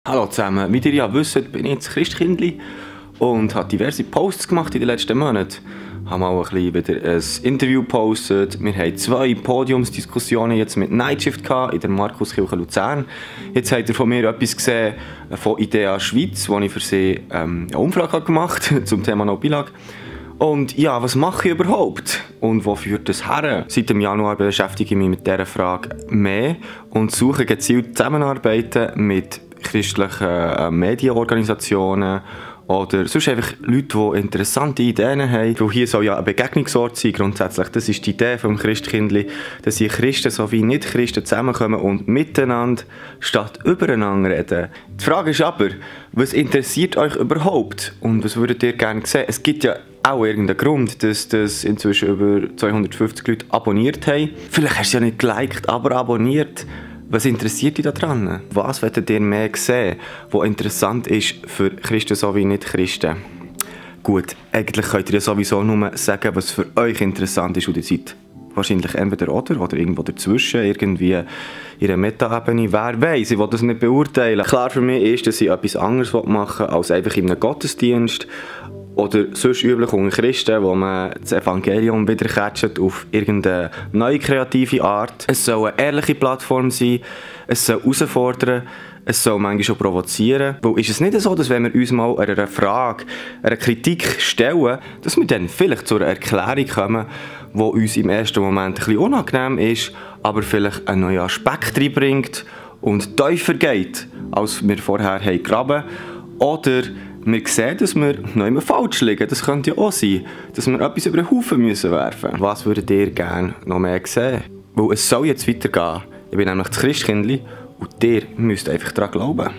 Hallo zusammen, wie ihr ja wisst, bin ich jetzt Christkindli und habe diverse Posts gemacht in den letzten Monaten. Ich habe auch ein bisschen wieder ein Interview gepostet. Wir hatten 2 Podiumsdiskussionen jetzt mit Nightshift in der Markuskirche Luzern. Jetzt habt ihr von mir etwas gesehen von Idea Schweiz, wo ich für sie eine Umfrage gemacht habe zum Thema No Bilag. Und ja, was mache ich überhaupt? Und wo führt das her? Seit dem Januar beschäftige ich mich mit dieser Frage mehr und suche gezielt Zusammenarbeiten mit christlichen Medienorganisationen oder sonst einfach Leute, die interessante Ideen haben. Weil hier soll ja ein Begegnungsort sein, grundsätzlich. Das ist die Idee vom Christkindli, dass hier Christen sowie Nicht-Christen zusammenkommen und miteinander statt übereinander reden. Die Frage ist aber, was interessiert euch überhaupt? Und was würdet ihr gerne sehen? Es gibt ja auch irgendeinen Grund, dass das inzwischen über 250 Leute abonniert haben. Vielleicht hast du es ja nicht geliked, aber abonniert. Was interessiert dich daran? Was wollt ihr mehr sehen, was interessant ist für Christen sowie Nicht-Christen? Gut, eigentlich könnt ihr ja sowieso nur sagen, was für euch interessant ist und ihr seid wahrscheinlich entweder oder irgendwo dazwischen, irgendwie in einer Meta-Ebene. Wer weiß, ich will das nicht beurteilen. Klar für mich ist, dass ich etwas anderes machen will, als einfach in einem Gottesdienst oder sonst üblich unter Christen, wo man das Evangelium wieder catcht auf irgendeine neue kreative Art. Es soll eine ehrliche Plattform sein, es soll herausfordern, es soll manchmal auch provozieren. Weil ist es nicht so, dass wenn wir uns mal einer Frage, einer Kritik stellen, dass wir dann vielleicht zu einer Erklärung kommen, die uns im ersten Moment ein bisschen unangenehm ist, aber vielleicht einen neuen Aspekt reinbringt und tiefer geht, als wir vorher gegraben haben. Oder wir sehen, dass wir noch immer falsch liegen. Das könnte ja auch sein, dass wir etwas über den Haufen werfen müssen. Was würdet ihr gerne noch mehr sehen? Weil es soll jetzt weitergehen. Ich bin nämlich das Christkindli und ihr müsst einfach daran glauben.